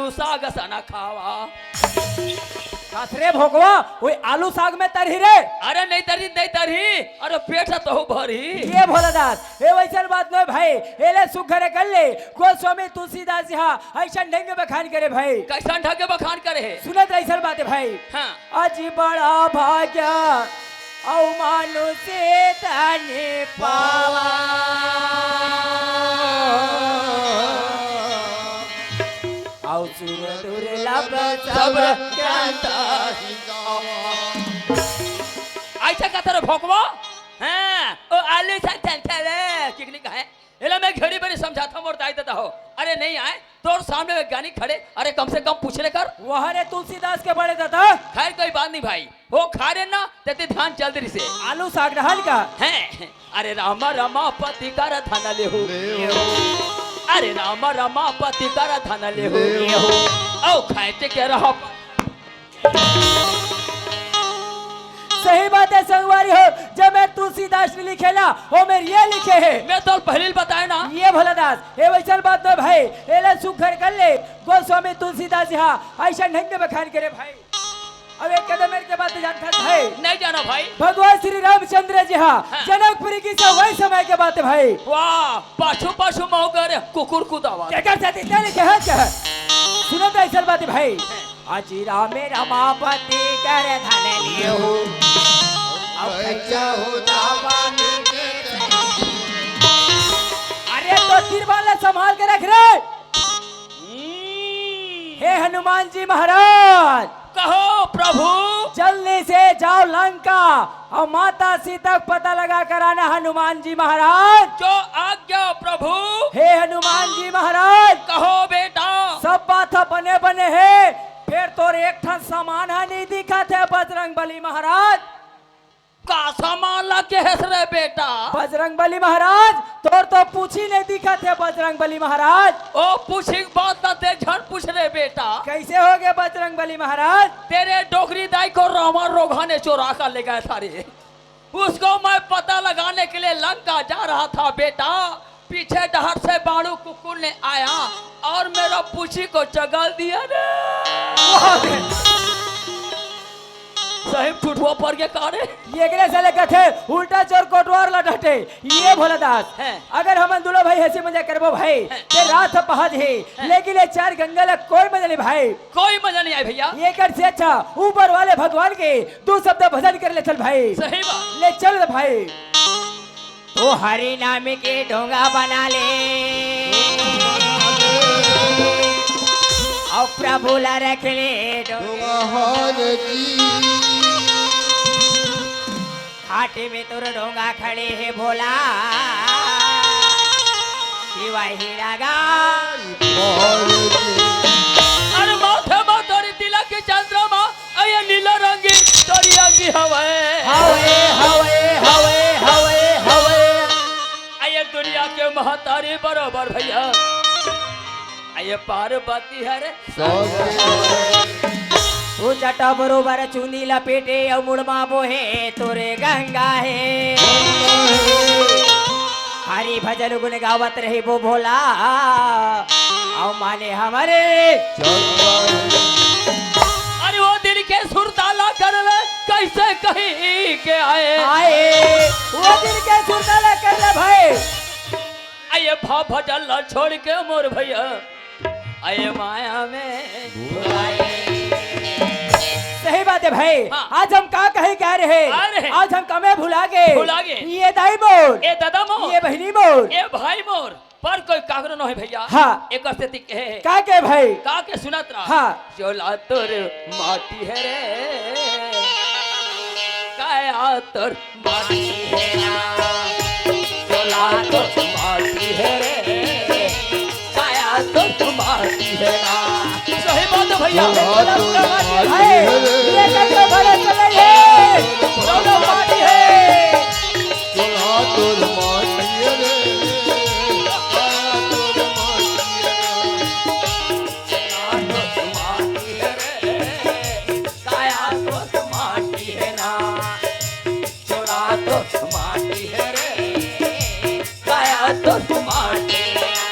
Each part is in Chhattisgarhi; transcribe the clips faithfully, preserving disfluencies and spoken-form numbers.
तू साग सना खावा। कस रे भोकवा, ओई आलू साग में तरही रे। अरे नहीं तरही, नहीं तरही। अरे पेट ह तहु भरही। ये भोला दास, ए वैसन बात नोहे भाई। एला सुघर कर ले। गोस्वामी तुलसीदास जी हा अइसन ढंग के बखान करे भाई। कइसन ढंग के बखान करे हे? सुनत रह अइसन बात हे भाई। हाँ। अजी बड़ा भाग्य अउ मानुष तन पावा। अउ सुर दुर्लभ सब ग्रंथ ही गावा। अइसे कथे रे भोकवा? हाँ, ओ आलू साग चल चले, किकनी कहे? एला मैं घेरी बेरी समझाथंव मोर दाई ददा हो। अरे नहीं आय, तोर सामने वैज्ञानिक खड़े, अरे कम से कम पूछ ले कर। वाह रे तुलसीदास के बड़े ददा। खैर कोई बात नहीं भाई, ओ खा रे ना, तेती ध्यान चल दे रिसे। आलू साग डहन का? हैं, अरे रामा रमापति कर धन लेहु। लेहु। अरे रामा रमापति कर धन लेहु। लेहु। अउ खाए के रहा। सही बात हे संगवारी हो, जब मैं तुलसीदास नइ लिखे ना, ओमेर ये लिखे हे। मैं तो पहली बताए ना। ये भोला दास, ए वैसन बात नोहे भाई, एला सुघर कर ले। गोस्वामी तुलसीदास जी हा अइसन ढंग के बखान करे भाई। अब एक कदम मेर के बात जानथस भाई? नहीं जाना भाई। भगवान श्री रामचंद्र जी हा हाँ। जनकपुरी के वही समय के बात हे भाई। वाह, पाछू पाछू मौगर कुकुर कुदावा। केकर से दिखते नहीं कहा क्या? सुनत रह अइसन बात हे भाई। हाँ। अजी रामे रमापति कर धन लेहु। अब कैसा हो दावा। अरे तो तीर बाण ला संभाल के रख रे। हम्म। हे हनुमान जी महाराज। कहो प्रभु। जल्दी से जाव लंका अउ माता सीता के पता लगा कर आना हनुमान जी महाराज। जो आज्ञा प्रभु। हे हनुमान जी महाराज। कहो बेटा। सब बात ह बने बने हे, फेर तोर एक ठन समान ह नइ दिखत हे बजरंग बली महाराज। का समान ला केहेस रे बेटा? बजरंग बली महाराज, तोर तो पूछी नइ दिखत हे बजरंग बली महाराज। ओ पूछी के बात ला ते झन पूछ रे बेटा। कइसे होगे बजरंग बली महाराज? तेरे डोकरी दाई को रावण रोघा ने चोरा कर ले गया था रे। उसको मैं पता लगाने के लिए लंका जा रहा था बेटा, पीछे डहर से बाड़ू कुकुर ने आया और मेरा पूछी को जगल दिया रे। वाह बे। सही ठुठुआ पर के का रे? ये एकरे से ले कथे, उल्टा चोर कोटवार ला डटे। ये भोला दास, हैं। अगर हमन दूनों भाई हंसी मजाक करबो भाई, हैं। ते रात ह पहाज हे, हैं। लेकिन ये चार गंगा ला कोई मजा नहीं भाई। कोई मजा नहीं आए भैया। एकर से अच्छा ऊपर वाले भगवान के दू शब्द भजन कर ले चल भाई। सही बात। ले चल भाई। ओ हरि नाम के ढोंगा बना ले, अउ प्रभु ला रख ले ढोंगा। ढोंगा हर जी। खाटी में तोर ढोंगा खड़े हे भोला, शिवा हीरा गा। हर जी। अरे माथे मा तोरी तिलक के चंद्रमा, अये नीला रंगी तोरी अंगी हवे। हवे, हवे, हवे, हवे, हवे। अये दुनिया के महतारी बरोबर भैया। अये पार्वती हरे। सौंसे। ओ जटा बरोबर चुंदी लपेटे अउ मुड़ मा बोहे तोरे गंगा हे। हरि भजन गुण गावत रहिबो भोला, अउ माने हमरे। अरे वो दिन के सुरता ला कर ले, कइसे कहीं के आए। आए, वो दिन के सुरता ला कर ले भाई। अये भा भजन ला छोड़ के मोर भैया, अये माया में भुलाए। सही बात हे भाई। हाँ। आज हम का कहे के आए रहे? आए रहे। आज हम कमे भुला गे। भुला गे। ये दाई मोर। ये दादा मोर। ये बहिनी मोर। ये भाई मोर। पर कोई कागरो नोहे भैया। हाँ। एकर सेती कहे हे। का के भाई? का के सुनत रहा। हाँ। चोला तोर माटी हे रे। काया तोर माटी हे ना। चोला तोर माटी हे रे। काया तोर माटी हे ना। सही बात हे भैया। चोला तोर माटी हे रे। ये कइसे भले चले हे? चोला माटी हे। चोला तोर माटी हे रे। काया तोर माटी हे रे। काया तोर माटी हे ना। चोला तोर माटी हे रे। काया तोर माटी हे ना।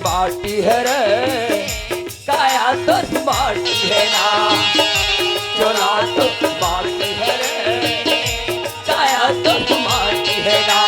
माटी हे रे, काया तो माटी हे ना, चोला तो माटी हे रे, काया तो माटी हे ना।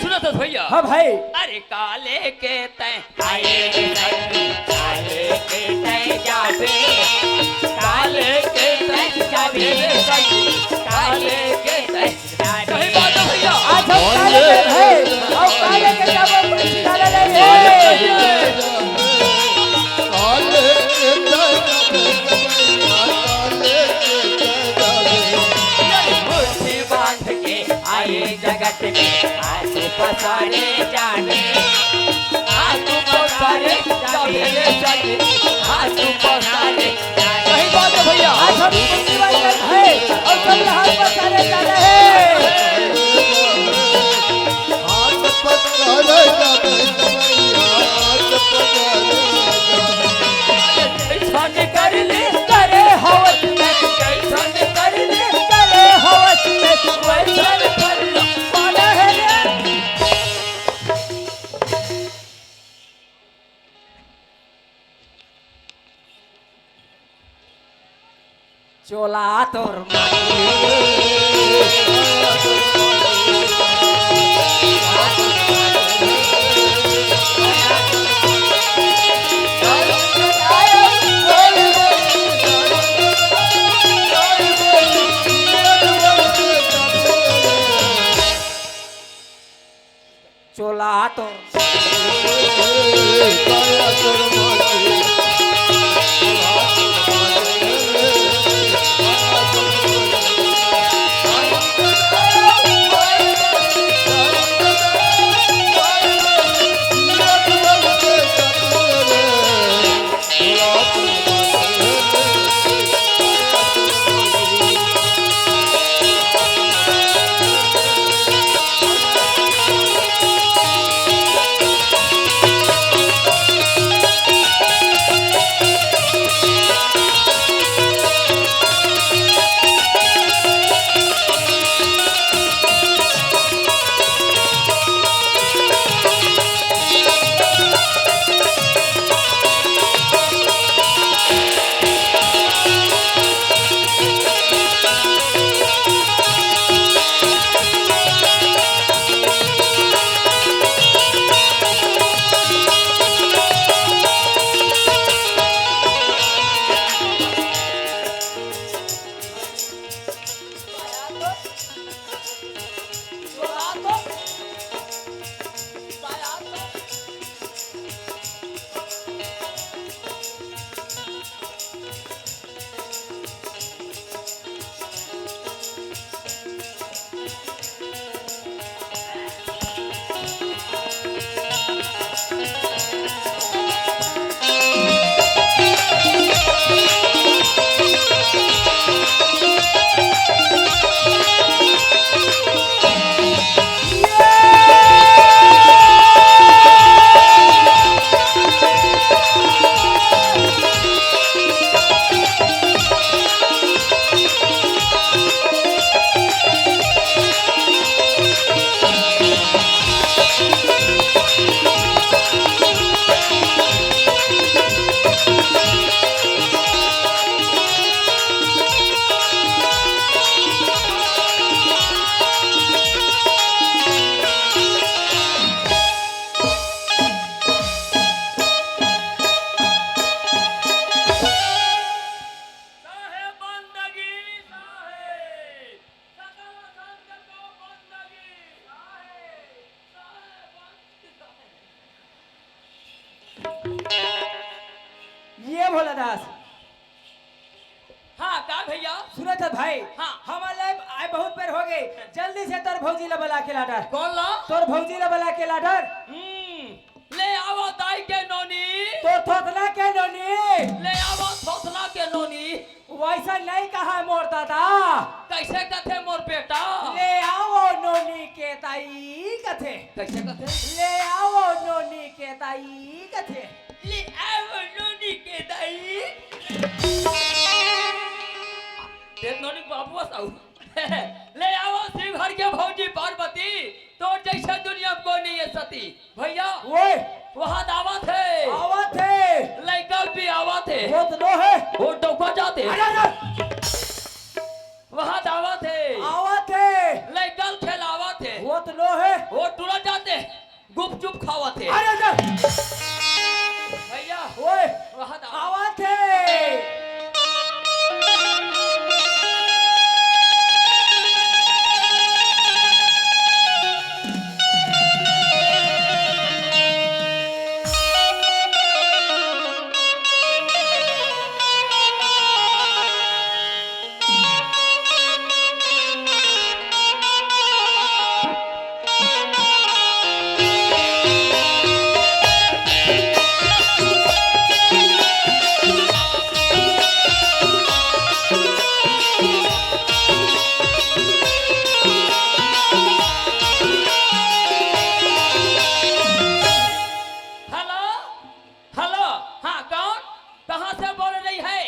सुनो तो भैया। हाँ भाई। अरे काले के तय आए रे संगी, काले के तय जाबे, काले के तय जाबे रे संगी, काले के तय जाबे। सही बात है भैया। आज हम काले के हैं, हम काले के जाबे, पंछी काले नहीं है। मुट्ठी बांध के आए जगत में, हाथ पसारे जाने, हाथ पसारे जाने, हाथ पसारे जाने। सही बात है भैया। आज हम मुट्ठी बांध के हैं और सब हाथ पसारे जा रहे हैं। हाथ पसारे जाने, हाथ पसारे जाने। ऐसन कर ले, करे हवस में, ऐसन कर ले, करे हवस में, वैसन कर लो, पाना है रे। चोला तोर माटी। चोला तो ये भोला दास। हाँ, का भैया? सुनत हस भाई? हाँ। हमर ले आए बहुत बेर हो गे, जल्दी से तोर भौजी ला बला के ला डर। कौन ला? तोर भौजी ला बला के ला डर। हम्म, ले आवा दाई के नोनी। तोर थोथना के नोनी। ले आवा थोथना के नोनी। वैसा नहीं कहा मोर दादा। कैसे कथे मोर बेटा? ले आवो नोनी के दाई कथे। कैसे कथे? ले आवो नोनी के दाई कथे। ले आवो नोनी के दाई। देख नोनी बाबू साहू। ले आवो शिव हर के भौजी पार्वती, तोर जैसे दुनिया में कोई नहीं है सती। भैया, ओए। वहाँ दावत है। आवत है। लइका भी आवत है। वो तो नो है। वो डौका जाते। अरे, अरे। वहाँ दावत है। आवत है। लइका खेलावत है। वो तो नो है। वो टूरा जाते। गुपचुप खावत है। अरे, अरे। भैया, ओए। वहाँ दावत आवत है। हेलो, हेलो, हाँ, कौन? कहाँ से बोल रही है?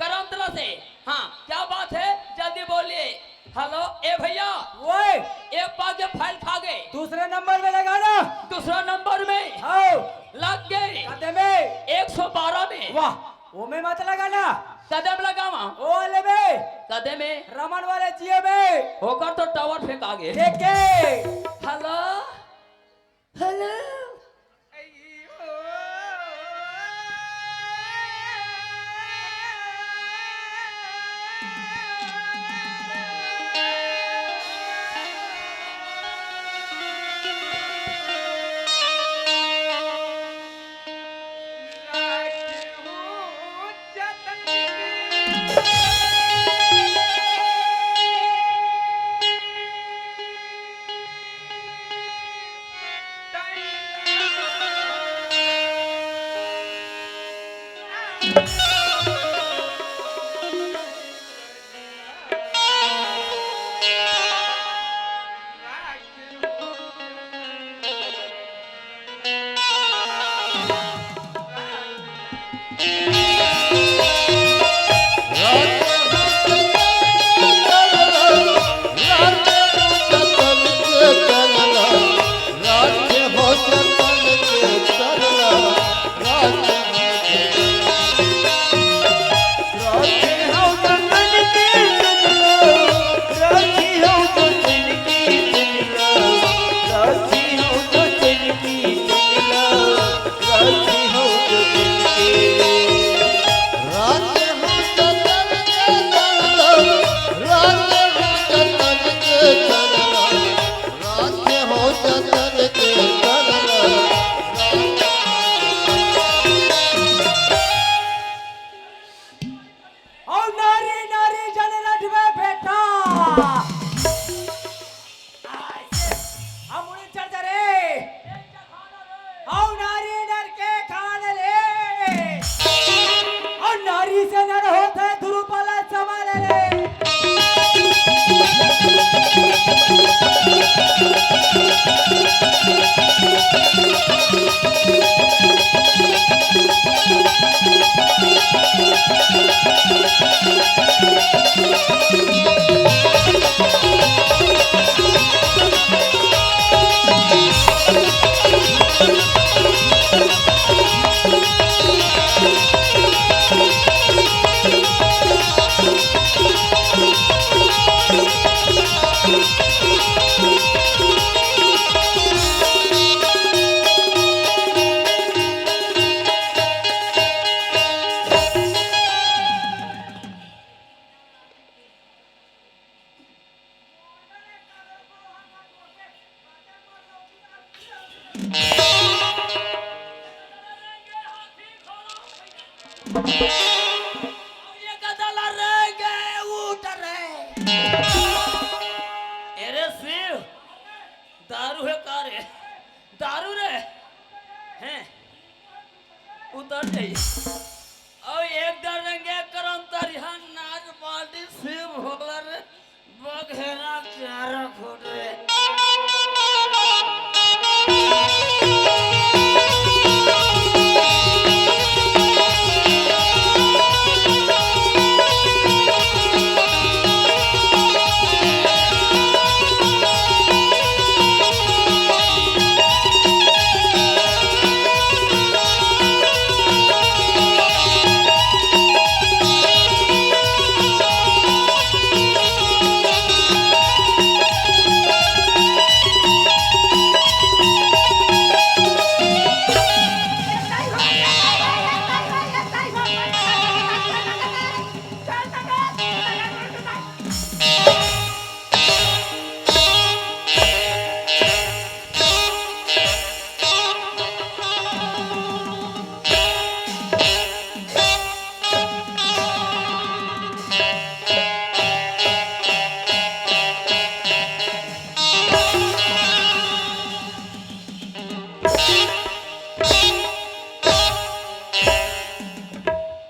करमतला से। हाँ, क्या बात है? जल्दी बोलिए। हेलो, ए भैया। ओए। ए पागे फाइल खा गए। दूसरे नंबर में लगाना। दूसरा नंबर में। आओ। लग गए। कदे में। एक सौ बारह में। वाह, वो में मत लगाना। कदम लगावा। ओ वाले में। कदे में। रमन वाले जियो में। होकर तो टावर फेंका गए। देखे। हेलो। हेलो। ये गदला रे गे उठ रे। अरे शिव, दारू है का रे? दारू रे। हैं? उतर जाई। अउ एक डर रंगे करम तरिहा नाच पार्टी शिव भोला रे। बघेरा चारा खोट रे।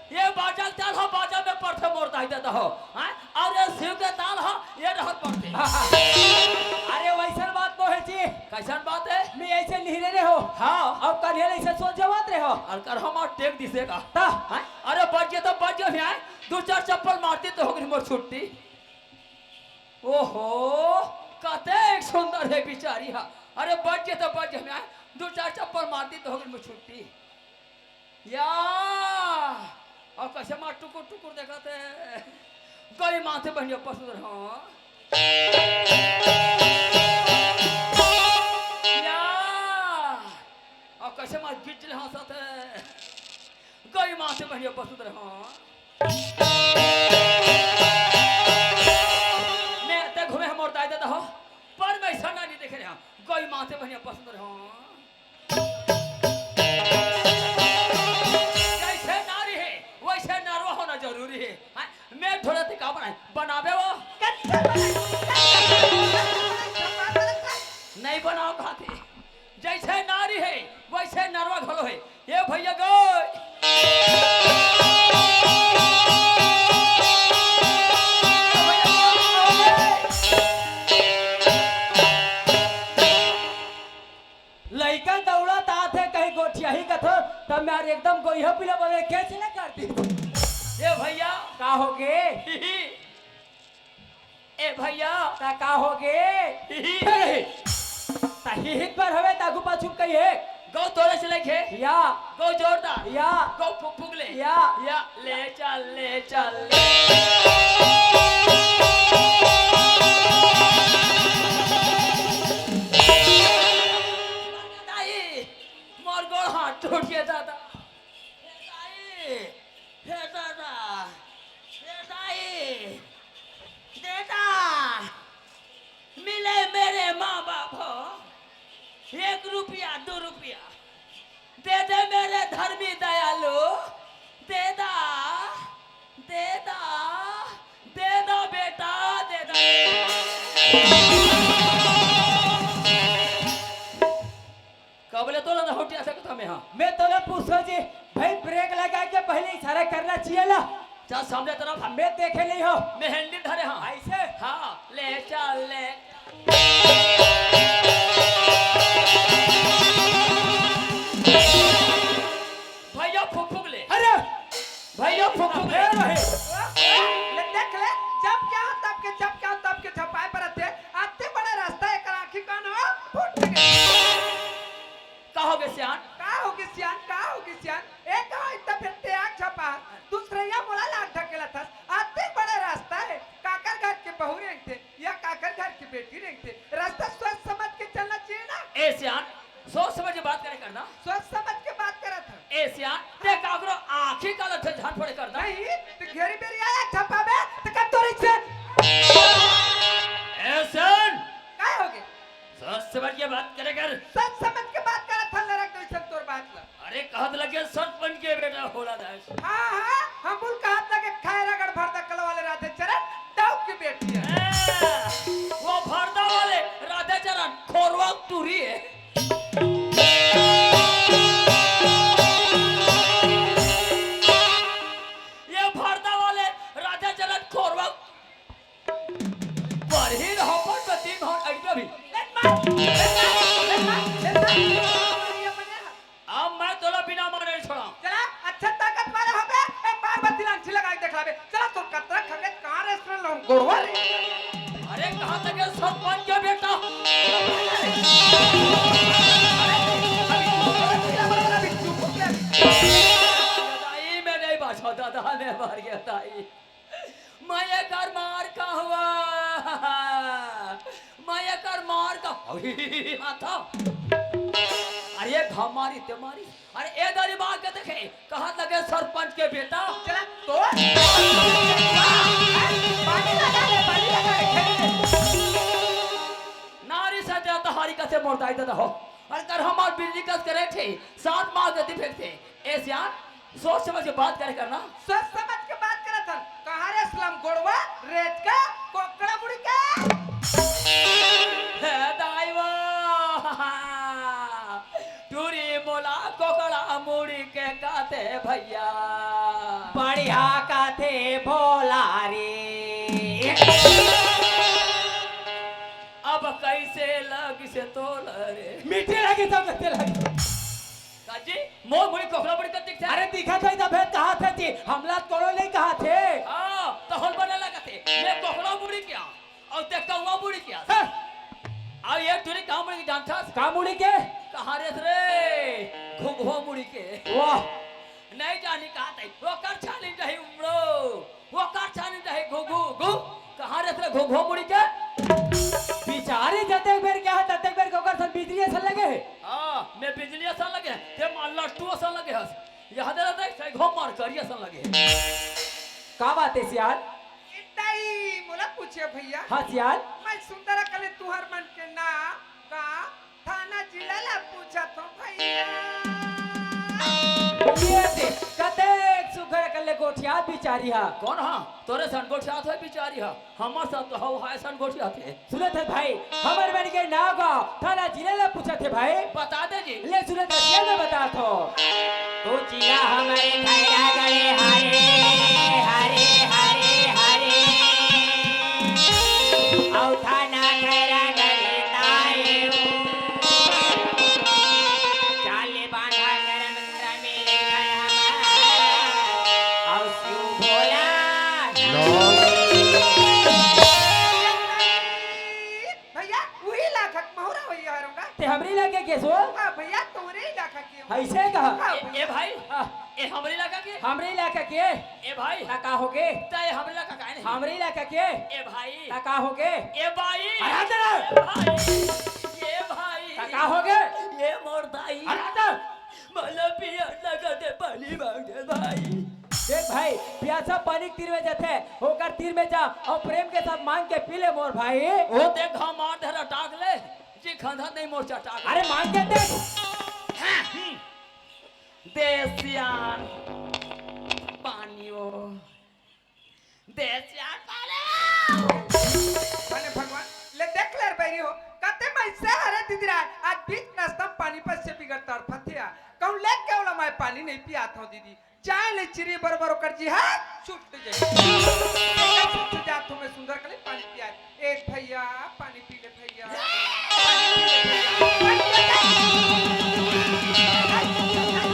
ये बाजा के ताल हो, बाजा में पड़थे मोर दाई ददा हो, हैं? अउ ये शिव के ताल हो, ये डहर पड़थे। अरे वइसन बात नोहे जी। कइसन बात हे? मैं अइसे निहरे रहे हो। हाँ। अउ कन्हे अइसे सोच जवात रहे हो। अउ कर हम टेक दिसे का। ता। हैं? अरे बच गे त बच गे भैया, दू चार चप्पल मारती त हो गे मोर छुट्टी। ओहो, कतेक सुंदर हे बिचारी हा। अरे बच गे त बच गे भैया, दू चार चप्पल मारती त हो गे मोर छुट्टी। या, अउ कइसे मार टुकुर टुकुर देखत हे। गई माथे बहिनिया पसुर, हाँ। या, अउ कइसे मार गिट्टिल हाँसत हे। गई माथे बहिनिया पसुर, हाँ। मैं ते घूमे हम मोर दाई ददा हो, पर मैं ऐसा ना नहीं देखे रहे, हाँ। गई माथे बहिनिया पसुर, हाँ। जइसे नारी हे, वइसे नरवा होना जरूरी हे। हैं? मैं थोड़ा ते का बनाए? बनाबे वो? कच्चा बनाए। नइ बनाव कहाथे। जइसे नारी हे, वइसे नरवा घलो हे। ए भइया गो। लइका दउड़त आत हे, कहीं गोठियाही कथो, तब मैं यार एकदम गोइहा पीला बने केच न कर दी। ए भइया। का होगे? ए भइया। त का होगे? ही ही। त हिहित बर हवे, त आगू पाछू कहिए। गौ तोरे से लेके। या। गौ जोरदार। या। गौ फुक फुक ले। या। या। ले चल, ले चल, ले। दाई, मोर गोड़ हाथ टूट गे दादा। हे दाई, हे दादा, हे दाई, दे दा, मिले मेरे माँ बाप हो, एक रुपया, दो रुपया, दे दे मेरे धर्मी दयालु, दे दा, दे दा, दे दा बेटा, दे दा। कब ले तोला ना होटिया सकत हमें, हाँ। मैं तोला पूछो जी, भाई ब्रेक लगा के पहले इशारा करना चाहिए ला। चल सामने तरफ। मैं देखे नहीं हो। मैं हैंडल धरे हाँ। ऐसे? हाँ, ले चल ले। भैया फुक फुक ले। अरे भैया फुक फुक ले। फेर वही। ले देख ले, जब क्या तब के, जब क्या तब के झपाए पर आते, आते बड़ा रास्ता एक आँखी कान हो, फुट गए। का होगे सियान? का होगे सियान? का होगे सियान? ए का इतना फिर ते आँख झपा, दूसरैया मोला लाग ढकेला थस। आते बड़ा रास्ता हे, काकर घर के बहू रहिथे या काकर घर के बेटी रहिथे, रास्ता सोच समझ के चलना चाहिए ना। ए सियान, सोच समझ के बात करे करना। सोच समझ के बात करत हन। ए सियान, ते काकरो आँखी काला झ-, झाड़ फोड़े करना। नहीं, ते घेरी बेरी आया झपाबे, ते का तोरी से। ए सियान। का होगे? सोच समझ के बात करे कर। सोच समझ के बात करत हन, लड़क तो इसन तोर बात ला। अरे कहत लगे सोच समझ के बेटा भोला दास। हाँ, हाँ, हम बोल कहा था कि खैरागढ़ भरदा कला वाले राधे चरण दाऊ की बेटी है। ए, वो भरदा वाले राधे चरण खोरवा टूरी है। ये भरदा वाले राधे चरण खोरवा बरही रहो पर तो तीन हो अइबे भी। लेट मार, लेट मार, लेट मार, लेट मार। अब मैं तोला बिना मारे नहीं छोड़ा। चला, अच्छा ताकत वाला हो बे, एक बार बत्ती लांठी लगा के देख ला बे। चला, तो कतरा खगत कहाँ रेस्टोरेंट लाऊं, गोड़वा रे। अरे, कहाँ तक है सरपंच के बेटा? अरे, अभी, अभी, अभी, अभी, चुप हो गया। दाई, मैं नहीं बांचा, दादा ने मार गया, दाई। मैं एकर मार का हुआ, मैं एकर मार का, अरे, हाथा। अरे, घमारी ते मारी। अरे, ए दारी मार के देखे, कहाँ लगे सरपंच के बेटा? चला, तो पानी लगा ले, पानी लगा ले, खेल ले। नारी से देवता हारी कथे मोर दाई ददा हो। अरे, कर हमार बिजली कस करे थे, साथ मार के दिफेक थे। ए सियान, सोच समझ के बात करे करना। सोच समझ के बात करत हन। कहाँ रे असलम गोड़वा, रेत का, कोकड़ा मुड़ी के? हे दाई वो, टूरी मोला कोकड़ा मुड़ी के काथे भैया। बढ़िया काथे भोला रे। अब कैसे लगिस तोला रे? मीठे लगिस, सब कैसे लगिस? काजी, मोर मुड़ी कोकड़ा मुड़ी कस दिखथे? अरे दिखत हे तभे कहाथे जी, हमला कोनो नहीं कहाथे। हाँ, तोला बने लगथे। मैं कोकड़ा मुड़ी के अउ ते कौवा मुड़ी के। हाँ। अउ एक टूरी का मुड़ी के जानथस? का मुड़ी के? कहाँ रेस रे? घुघुवा मुड़ी के। वाह। नहीं जानी कहाँ तई। ओकर छानी रही उमड़ो। ओकर छानी रही घुघु, घु। कहाँ रेस रे घुघुवा मुड़ी के? बिचारी जतेक बेर के हे, ततेक बेर के ओकर सन बिजली असन लगे हे। हाँ, मैं बिजली असन लगे हे, ते मार लट्टू असन लगे हस। यह दे दे, सही घो मार करिया सन लगे हे। का बात हे सियान? ए दाई, मोला पूछे भैया। हाँ सियान। मैं सुंदर अकले तुहर मन के नाम, गाँव, थाना, जिला ला पूछत हूँ भैया। ये दे, कतेक सुघर अकले गोठियात बिचारी हा। कोन हा? तोरे सन गोठियात होय बिचारी हा। हमर सन तो हव हाय सन गोठियात हे। सुनत हस भाई, हमर मन के नाव, गाँव, थाना, जिला ला पूछत हे भाई। बता दे जी। ले सुनत हस, ये मैं बतात हूँ। तो जिला हमर खैरागढ़ हरे, हरे, हरे, हरे। अउ थाना खैरागढ़ ताए हो। चाले बांधा गरम गरम मिले खाए हमार। अउ शिव भोला। भैया, उही लाखक महुरा भैया हरों का। ते हमरे इलाके के सो? हाँ भैया, तोरे इलाका के हूँ। ऐसे कहा? हाँ ए, भैया। ए भाई, हाँ। ए हमरे इलाका के? हमरे इलाका के? ए भाई। ता का होगे? ता ए हमरे इलाका का है नहीं? हमरे इलाका के? ए भाई। ता का होगे? ए भाई। अरे हट रे। ए भाई। ए भाई। ता का होगे? ए मोर दाई। अरे हट। मला पिया लगा दे पानी मांगे भाई। देख भाई, प्यासा पानी के तीर में जाथे, ओकर तीर में जा अउ प्रेम के साथ मांग के पी ले मोर भाई। ओ देख, हम मार धरा टाक ले, जी खंधा नहीं मोर चटाक। अरे मांग के देख। दे सियान पानी ओ। दे सियान पानी। अरे भगवान, ले देख ले रे बैरी हो, कते मैं से हरे दीदी राय, आज बीच रास्ता में पानी पर से बिगड़ तड़फत हे। कहूँ ले के ओला मैं पानी नहीं पियात हूँ दीदी, चाय ले चिरी बरोबर ओकर जी हाथ छूट जाए। छूट जात हूँ मैं सुंदर कले पानी पिया। ए भैया, पानी पी ले भैया।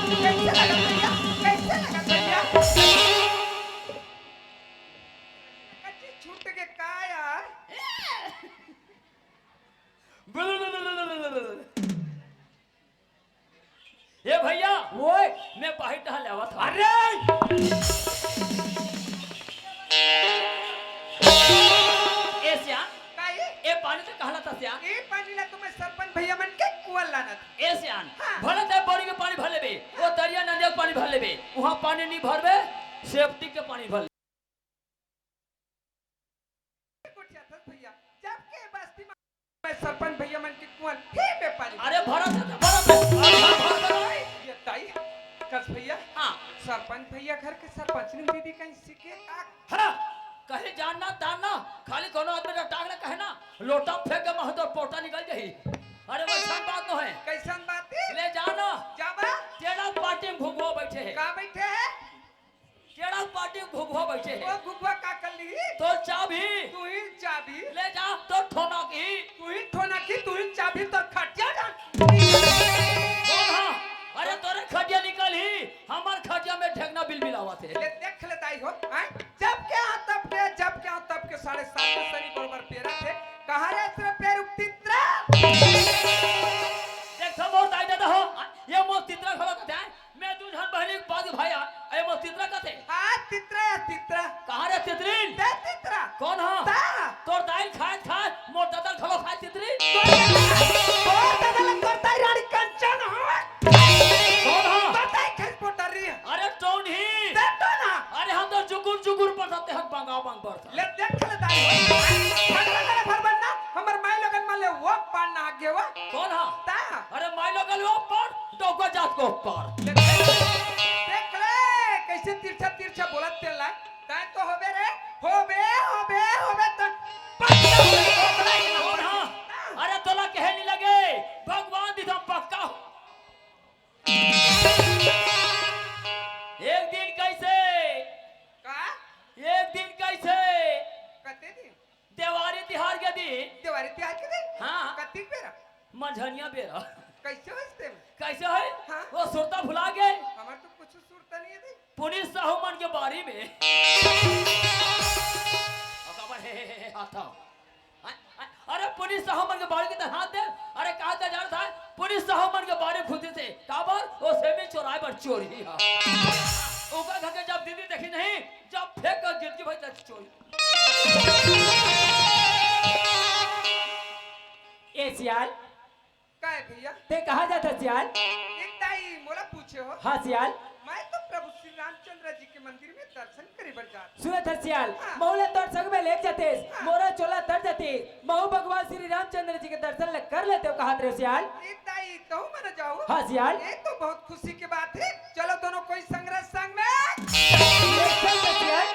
कैसे लगा भैया? कैसे लगा भैया? कच्ची छूट के का यार? ए भैया, ओए। मैं बाहिर डहर ले आवत हूँ। अरे! ए सियान, काई? ए पानी तो कहला था सियान। ए पानी ला तुम्हें सरपंच भैया मन के कुआं लाना था। ए सियान, हाँ। भले ते बोरी के पानी भर लेबे, वो दरिया नदिया के पानी भर लेबे, वहाँ पानी नहीं भरबे, सेप्टिक के पानी भर लेबे। गोठियाथस भैया, जब के बस्ती में मैं सरपंच भैया मन के कुआं हे में पानी। अरे भरत है, भरत है। अरे भर, भर, भर। ये ताई। सरपंच भैया, हाँ। सरपंच भैया घर के सरपंचनी दीदी कहीं सीखे का? हाँ, कहीं जानना तानना, खाली कोनो आदमी का टांग ले कहे ना, लोटा फेंक के महतो पोटा निकल जाही। अरे वैसन बात नोहे। कैसन बात है? ले जाना। जाबा? टेढ़ा पार्टी में घुघुआ बैठे है। का बैठे है? टेढ़ा पार्टी में घुघुआ बैठे है। वो घुघुआ का कर ली? तो चाबी। तू ही चाबी। ले जा, तो ठोना की। तू ही ठोना की, तू ही चाबी, तो खटिया डाल। कौन हा? अरे तोरे खटिया निकल ही, हमार खटिया में ढेकना बिल बिलावत है। ले देख ले दाई हो, हैं? जब के हाँ तब के, जब के हाँ तब के साढ़े सात सौ सरी बरोबर पेरा थे। कहाँ रे तेरे पेर उठती तितरा? देख तो मोर दाई दादा हो, ये मोर तितरा घलो कथे, मैं दू झन बहिनी के बाद भाई आ, ये मोर तितरा कथे। हाँ, तितरा या तितरा। कहाँ रे तितरी? ते तितरा। कौन हा? ता। तोर दाई खाए खाए, मोर दादा घलो खाए तितरी। तोर दादा, तोर दादा ला तोर दाई रानी कंचन हो। कौन हा? तोर दाई खस पोटर रही है। अरे टोन ही। ते टोन हा। अरे हम तो जुगुर जुगुर पर रहते हैं, बंगा बंग पर। ले देख ले दाई हो। भगवान करे भर बनना, हमर माई लोगन मन ले वो पान ना आगे वा। कौन हा? ता। अरे माई लोगन वो पान, डोका जात को पार। ले देख, देख ले, कैसे तिरछा तिरछा बोलत तेला। दाई तो होबे रे, होबे, होबे, होबे तो पक्का होबे, होबे। कौन हा? अरे तोला कहे नहीं लगे, भगवान दी तो पक्का हो। एक दिन कैसे? का? एक दिन कैसे? कते दिन? देवारी तिहार के दिन। देवारी तिहार के दिन? हाँ। कतिक बेरा? मंझनिया बेरा। कैसे हो इस दिन? कैसे है? हाँ। वो सुरता भुला गए। हमार तो कुछ सुरता नहीं है भाई। पुलिस साहू मन के बारी में। अब अब हे, हे, हे, हे, हाथ आओ। अरे पुलिस साहू मन के बारी के हाथ दे। अरे कहा था जानत हा, पुलिस साहू मन के बारी खुद से। काबर? वो सेमी चोराए बर चोरी हा। ओकर घर के जब दीदी देखी नहीं, जब फेंक कर गिर के भाई तक चोरी। ए सियाल, काय भैया? ते कहाँ जात हस सियाल? एक दाई मोला पूछे हो। हाँ सियाल। मैं तो प्रभु श्री रामचंद्र जी के मंदिर में दर्शन करे बर जात। सुनत हस सियाल, हाँ। महू ला तोर संग में लेके जातेस, हाँ। मोरो चोला तर जातिस, महू भगवान श्री रामचंद्र जी के दर्शन ल कर लेतेंव कहत रहेंव सियाल। एक दाई तहूँ मन जाहू। हाँ सियाल। ये तो बहुत खुशी के बात है। चलो दोनों कोई संग रह संग में। ले चल दे सियाल।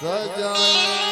सजाए।